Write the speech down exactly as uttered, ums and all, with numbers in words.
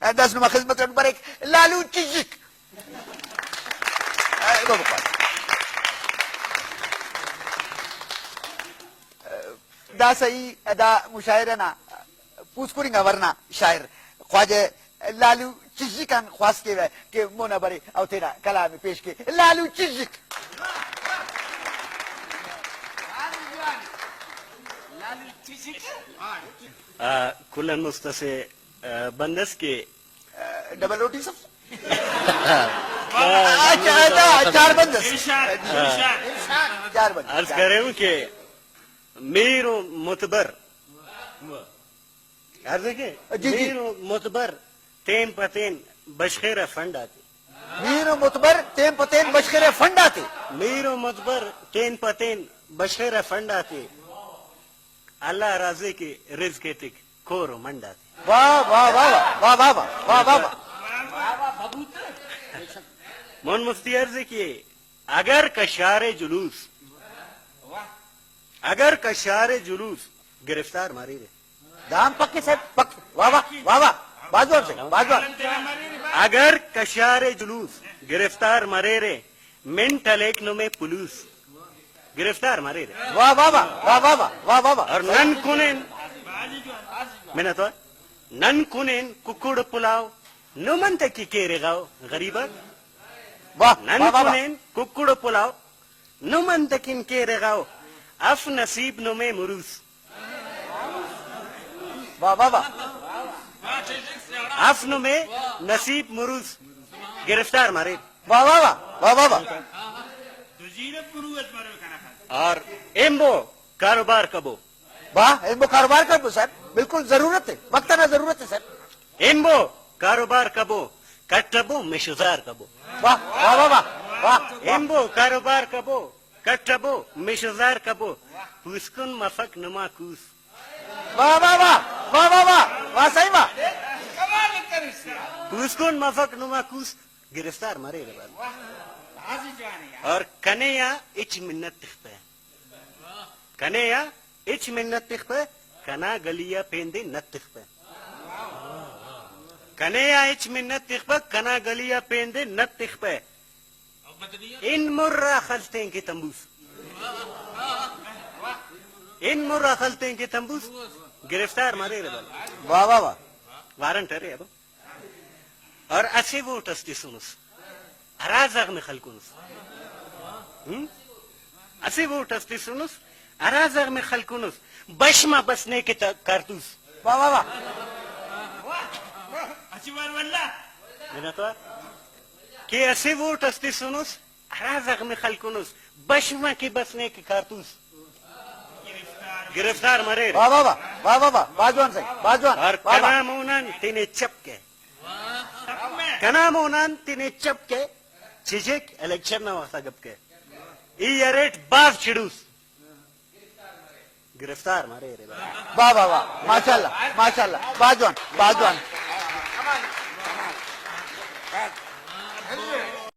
انداز نما خذمت اٹ بریک لالو چزک۔ اے، بابا خان۔ دا سہی، دا مشاعرہ نا پوسکن انگا ورنا شاعر خواجہ لالو چزک آن خواست کیوہ کہ مونا برے او تینا کلام ءِ پیش کے۔ لالو چزک۔ آ، کل آن مست اسہ، آ، بند اس کہ ڈبل روٹی سب۔ اچھا، اچھا، چار بند اس۔ ارشاد، ارشاد۔ چار بند۔ عرض کرے ہوں کہ میر و متبر، عرض کہ جی، جی۔ میر و متبر تین پہ تین بشخیرہ فنڈ آتے۔ میر و متبر تین پہ تین بشخیرہ فنڈ آتے۔ میر و متبر تین پہ تین بشخیرہ فنڈ آتے۔ اللہ راضی کہ رزق ایتک کور و منڈ آتے۔ واہ، واہ، واہ، واہ، واہ، واہ، واہ، واہ، واہ۔ مون مفتی عرض کہ اگر کشار جلوس، اگر کشار جلوس گرفتار مریرے۔ دام پکے صاحب، پکے۔ واہ، واہ، واہ، واہ۔ بھاز جوان صاحب، بھاز جوان۔ اگر کشار جلوس گرفتار مریرے، منٹ ہلیک نمے پولیس گرفتار مریرہ۔ واہ، واہ، واہ۔ اور نن کنین، منت وار، نن کنین ککڑ پلاؤ، نم انت کہ کیرغاؤ غریب آک۔ واہ، نن واہ، واہ، واہ۔ کنین ککڑ پلاؤ، نم انت کن کیرغاؤ، اف نصیب نمے مروس۔ واہ، واہ، واہ۔ اف نمے نصیب مروس گرفتار مریر۔ واہ، واہ، واہ، واہ، واہ، واہ۔ اور ایمبو کاروبار کبو۔ واہ، ایمبو کاروبار کبو صاحب، بالکل ضرورت ہے، وقت نا ضرورت ہے صاحب۔ ایمبو کاروبار کبو، کٹبو مشزار کبو۔ واہ، واہ، واہ، واہ، واہ۔ ایمبو کاروبار کبو، کٹبو، مشزار کبو، پوسکن مفک نما کوس۔ واہ، واہ، واہ، واہ، واہ، واہ، واہ، صحیح واہ۔ پوسکن مفک نما کوس، گرفتار مریرہ بس۔ اور کنے آ ہچ منت تخپہ۔ کنے آ ہچ منت تخپہ، کنا گلی آ پین دے نت تخپہ۔ کنے آ ہچ منت تخپہ، کنا گلی آ پین دے نت تخپہ۔ ہن مر آ خل تینکہ تمبوس۔ ہن مر آ خل تینکہ تمبوس۔ گرفتار مریرہ بل۔ واہ، واہ، واہ۔ وارنٹ ارے ابا۔ اور اسہ ووٹ اس تسنس، ہرا زغم خلکنس۔ ہم؟ اسہ ووٹ اس تسنس، ہرا زغم خلکنس۔ بش ما بس نے کہ تا-، کارتوس۔ واہ، واہ، واہ۔ منت وار۔ کہ اسہ ووٹ اس تسنس، ہرا زغم خلکنس، بش ما کہ بس نے کہ کارتوس۔ گرفتار مریر۔ واہ، واہ، واہ، واہ، واہ، واہ، بھاز جوان صاحب، بھاز جوان، اور واہ، واہ۔ کنا مونان تینے چپ کہ، کنا مونان تینے چپ کہ، چجک الیکشن نا وخت آ گپ کہ۔ ای اریٹ بھاز چڑوس۔ گرفتار مریرہ۔ واہ، واہ، واہ، ماشاءاللہ، ماشاءاللہ، بھاز جوان، بھاز جوان۔